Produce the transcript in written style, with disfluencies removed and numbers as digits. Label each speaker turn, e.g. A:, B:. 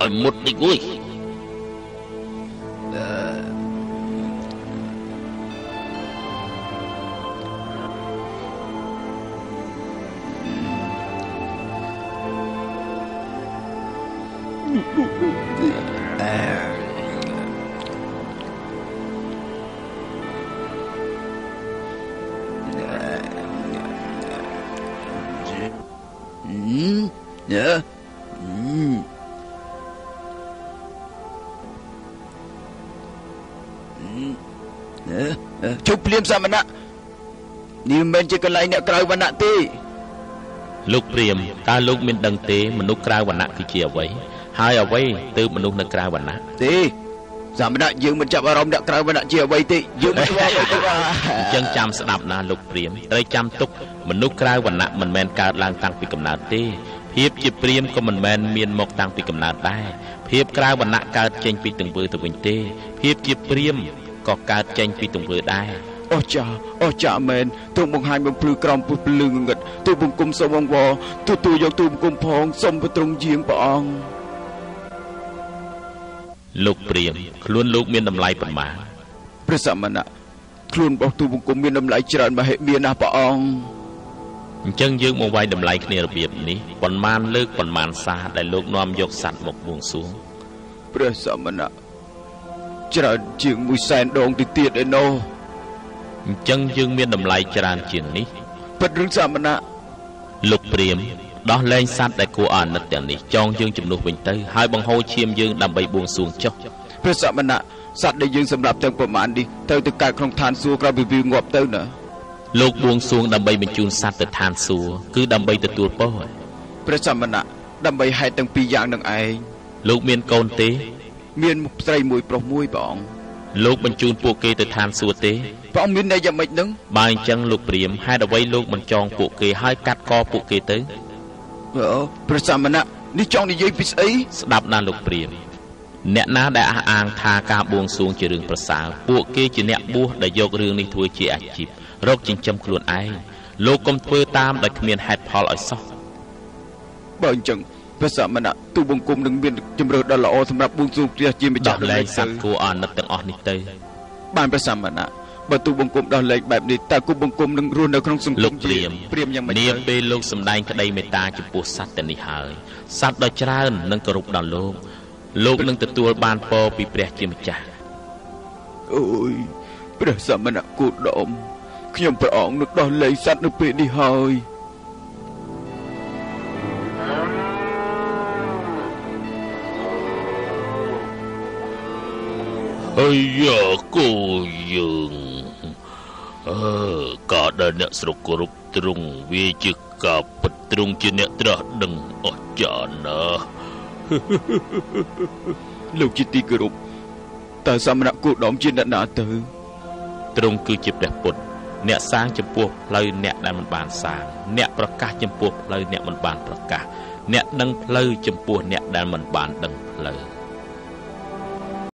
A: ឲ្យមុតតិចអុយ
B: ជប់ភ្លាមសមណៈនេះមិនមែនជាកន្លែងអ្នកក្រៅវណ្ណៈទេ
A: លោកព្រាមតើលោកមានដឹងទេមនុស្សក្រៅវណ្ណៈគឺជាអ្វីហើយអ្វីទើបមនុស្សនៅក្រៅវណ្ណៈ
B: ទេសមណៈយើងមិនចាប់អារម្មណ៍អ្នកក្រៅវណ្ណៈជាអ្វីទេយើងមិនស្គាល់អ្វីទេ
A: អញ្ចឹងចាំស្ដាប់ណាលោកព្រាមត្រូវចាំទុកមនុស្សក្រៅវណ្ណៈមិនមែនកើតឡើងតាំងពីកំណើតទេភាពជាព្រាមក៏មិនមែនមានមកតាំងពីកំណើតដែរភាពក្រៅវណ្ណៈកើតចេញពីទង្វើទៅវិញទេភាពជាព្រាមក៏កើតចេញពីទង្វើដែរ
B: អស្ចារ្យអស្ចារ្យមែនទ្រង់បង្ហាញបំភ្លឺក្រោមពុះភ្លឺងងឹតទូបង្គំសូមអង្វរទទួលយកទូបង្គំផងសូមទ្រង់យាងព្រះអង្គ
A: លោកព្រាមខ្លួនលោកមានតម្លៃប៉ុន្មាន
B: ព្រះសមណៈខ្លួនរបស់ទូបង្គំមានតម្លៃច្រើនមហិមាណាស់ព្រះអង្គ
A: អញ្ចឹងយើងមកវាយតម្លៃគ្នារបៀបនេះប៉ុន្មានលើកប៉ុន្មានសារដែលលោកនាំយកសត្វមកបួងសួង
B: ព្រះសមណៈច្រើនជាង100,000ដងទៅទៀតឯណោះ
A: អញ្ចឹងយើងមានតម្លៃច្រើនជាងនេះ
B: ពិតឬសមណៈ
A: លោកព្រាមដោះលែងសត្វដែលគួរអាណិតទាំងនេះចងយើងជំនួសវិញទៅហើយបង្ហូរឈាមយើងដើម្បីបួងសួងចុះ
B: ព្រះសមណៈសត្វដែលយើងសម្រាប់ទាំងប្រមាណនេះត្រូវទៅកើតក្នុងឋានសួគ៌ក្រោយពីវាងាប់ទៅណា
A: លោកបួងសួងដើម្បីបញ្ជូនសត្វទៅឋានសួគ៌គឺដើម្បីទទួលពរ
B: ព្រះសមណៈដើម្បីហេតុទាំងពីរយ៉ាងនឹងឯង
A: លោកមានកូនទេ
B: មានស្រីមួយប្រុសមួយព្រះអង្គ
A: លោកបញ្ជូនពួកគេទៅឋានសួគ៌ទេ
B: ព្រះអង្គមានន័យយ៉ាងម៉េចនឹង
A: បើអញ្ចឹងលោកព្រាមហេតុអ្វីលោកមិនចងពួកគេហើយកាត់កពួកគេទៅ
B: ព្រះសមណៈនេះចង់និយាយពីស្អី
A: ស្ដាប់ណាលោកព្រាមអ្នកណាដែលអះអាងថាការបួងសួងជារឿងប្រសើរពួកគេជាអ្នកបួសដែលយករឿងនេះធ្វើជាអាជីពរកចិញ្ចឹមខ្លួនឯងលោកកុំធ្វើតាមដោយគ្មានហេតុផលឲ្យសោះ
B: បើអញ្ចឹងព្រះសមណៈទូបង្គំនឹងមានជំរឿដ៏ល្អសម្រាប់បួងសួងព្រះជាម្ចាស់
A: ដោះលែងសត្វគួរអាណិតទាំងអស់នេះទៅ
B: បានព្រះសមណៈបើទូបង្គំដោះលែងបែបនេះតើគូបង្គំនឹងរស់នៅក្នុងសង្គម
A: លោកព្រាមយ៉ាងម៉េចនាពេលលោកសម្ដែងក្តីមេត្តាចំពោះសត្វទាំងនេះហើយសត្វដ៏ច្រើននឹងគោរពដល់លោកលោកនឹងទទួលបានពរពីព្រះជាម្ចាស់
B: អូយព្រះសមណៈគោដមខ្ញុំព្រះអង្គនឹងដោះលែងសត្វនៅពេលនេះហើយ
A: ហើយយ៉ាគោយើងការដែលអ្នកស្រុកគោរពទ្រង់វាជាការពិតទ្រង់ជាអ្នកត្រាស់ដឹងអស្ចារ្យណាស់
B: លោកជាទីគោរពតើសមណៈគោដមជាអ្នកណាទៅ
A: ទ្រង់គឺជាព្រះពុទ្ធអ្នកសាងចំពោះផ្លូវអ្នកដែលមិនបានសាងអ្នកប្រកាសចំពោះផ្លូវអ្នកមិនបានប្រកាសអ្នកដឹងផ្លូវចំពោះអ្នកដែលមិនបានដឹងផ្លូវ